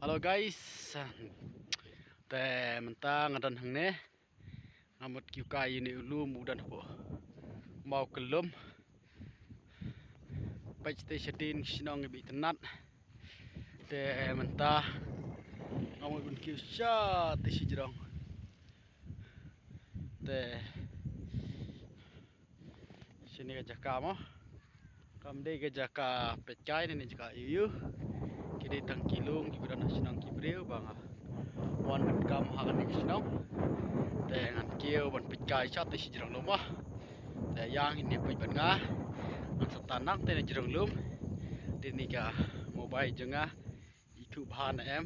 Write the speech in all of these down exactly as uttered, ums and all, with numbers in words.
Hello guys, te mynta nga don hangne, nga mut kiew kai ïa une u lum u don hapoh Mawkyllum. Peit te shadien shnong iba itynnat. Te mynta nga mut ban kiew sha te shajrong. Te shane ka jaka mo. Kam dei ka jaka peit kai ne jaka ïu ïu. Ki dei tang ki lum kiba don ha shnong ki briew ba nga wan donkam ha kane ka shnong. Te ngan kiew ban peit kai sha te shajrong lum mo. Te ïa ngin ïa peit bad nga. Ngan sa tan nangta na jrong lum. Te ne ka mobile jong nga ithuh bha ne em.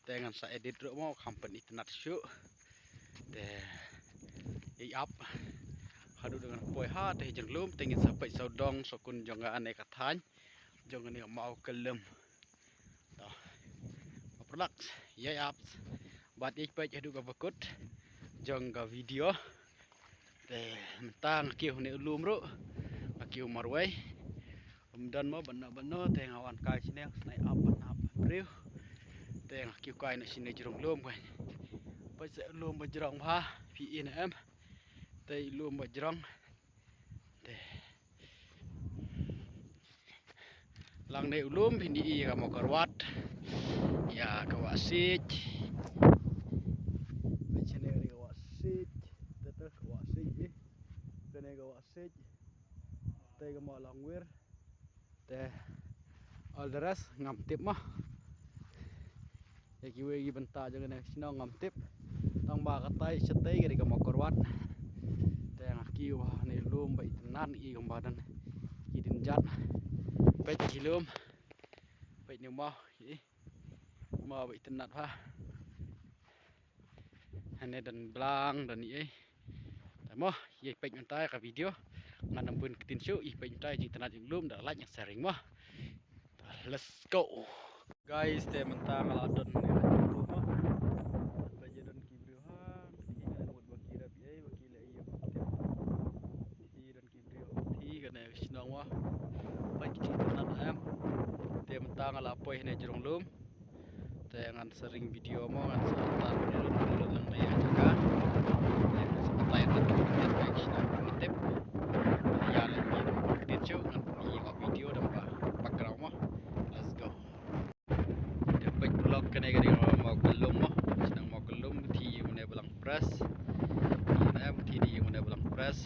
Te ngan sa edit ruh mo, kham pynitynnat shuh. Te ïa ap haduh ba ngan poi ha te jrong lum, te ngin sa peit sawdong sawkun jong kane ka thaiñ jong kane ka Mawkyllum. To, ma pyrlak ïa ap bad ïa peit haduh kaba kut jong ka video. Te mynta nga kiew une u lum ruh, nga kiew marwei. Ym don mo ban noh ban noh, te nga wan kai shane, sngewbha ap ban ap briew. Te nga kiew kai na shane jrong lum kai. Peit sa lum ba jrong bha, phi i ne em. Te lum ba jrong. Te lang ne u lum phin i ïa ka Mawkyrwat, ïa ka Wahsiej. Peit shane ka Wahsiej, te te ka Wahsiej i. Kane ka Wahsiej. Te ka Mawlangwir. Te all the rest ngam tip mo. Ïa kiwei ki bynta jong kane ka shnong ngam tip. Tang ba katai shatei ka dei ka Mawkyrwat. Te nga kiew ha ne lum ba itynnat, i kumba don ki dien jat. Peit ki lum. Peit ne mo i. Mo ba itynnat bha. Hane don blang don i ei. Te mo, ïa peit mynta ka video. Ngan ym bun ktien shuh, ïa peit mynta jingtynnat jong lum, da like, sharing mo. Let's go. Guys, te mynta nga la don ne ka lum mo. Mynta ïa don ki briew ha, ki ngan mut ba ki rep i ei, ba ki leh i ei. Ki don ki briew. Te kane ka shnong mo. Peit ki jingtynnat em. Te mynta nga la poi hane jrong lum. Te ngan sa ring video mo, ngan sa tan video lang ne ïa ka jaka. Te ngan sa batai ruh ki ktien ba ki shnong ki tip. Ïa leh ki ktien shuh ngan pynlong ïa ka video da ba background mo. Let's go. Te peit vlog kane ka dei Mawkyllum mo. Shnong Mawkyllum, te ïa une ba lang press. Ïa une ba lang press.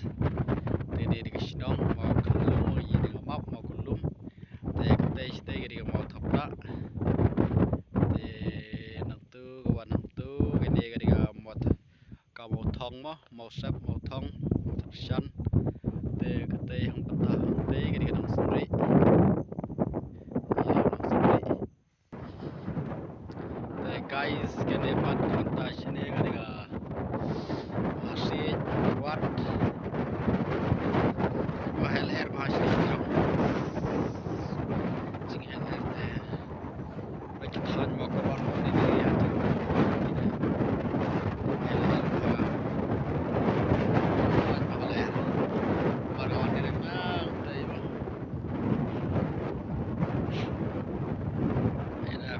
Te dei ka shnong Mawkyllum mo, ïa dei ka map Mawkyllum. Te katei shatei ka dei ka Mawthapta. Te nangtu ka wan nangtu kane ka dei ka Mawth-, ka Mawthong mo, Mawsep, Mawthong, Mawtharshan. Te katei hangta hangtei ka dei ka Nongsynrieh. Ïa Nongsynrieh. Te guys, kane pat mynta shane ka dei ka Wahsiej Ward. Ba hel er ba shane ka. Jing hel er te. Ba ki than mo ka wan mo ne ne ya te. Hel er ba. Than mo hel er. Ba ka wan ne ne na te ba. Ina.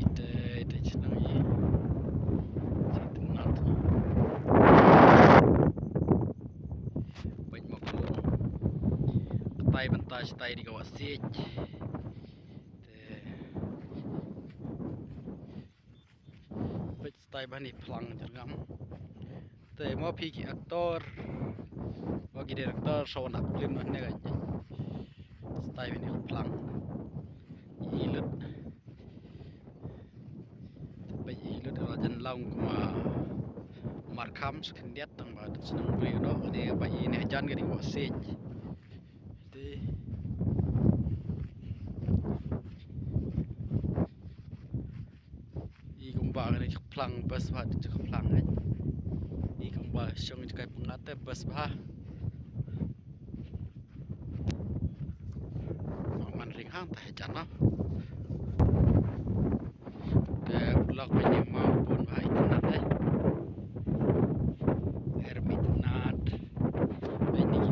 Ite, ite chnong i. Itynnat. Peit mo ka lum. Katai bynta shatai dei ka Wahsiej. Te. Peit shatai bha ne phlang jyrngam. Te mo phi ki actor, mo ki director, shu wan ap film noh ne ka. Shatai bha ne phlang. I lut. Peit i lut la jan long kumba markham sa khyndiat tang ba shnong briew noh ne ba i ne jan ka dei Wahsiej. Te. I kumba kane ka phlang best bha, ka phlang hai. I kumba shong ka pyngat te best bha. Man ring hang ta hai jana. Te vlog ba ngi ma bun bha itynnat te. Her itynnat. Ba ngi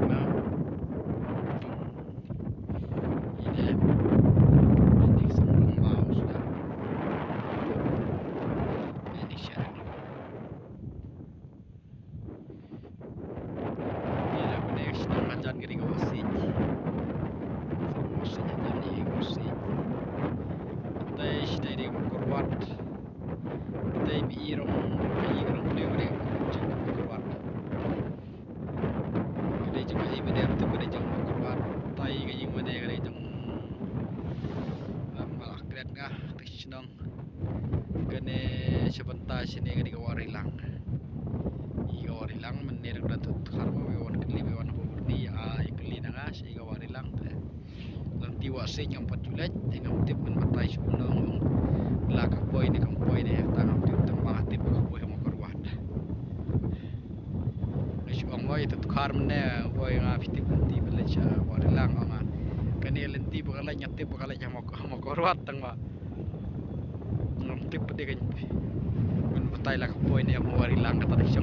Sing ngam pat ju leit, ngam tip ban batai shuh nong la ka poi ne kam poi ne, ta ngam tip tang ba nga tip ka poi ha Mawkyrwat. Nga shu ong woi, to khar mynne woi, nga phi tip lynti ba leit sha Wahrilang, ong nga. Kane lynti ba ka leit nga tip ba ka leit ha Mawk-, ha Mawkyrwat tang ba ngam tip pat de kan ban batai la ka poi ne ha Wahrilang, kata da shu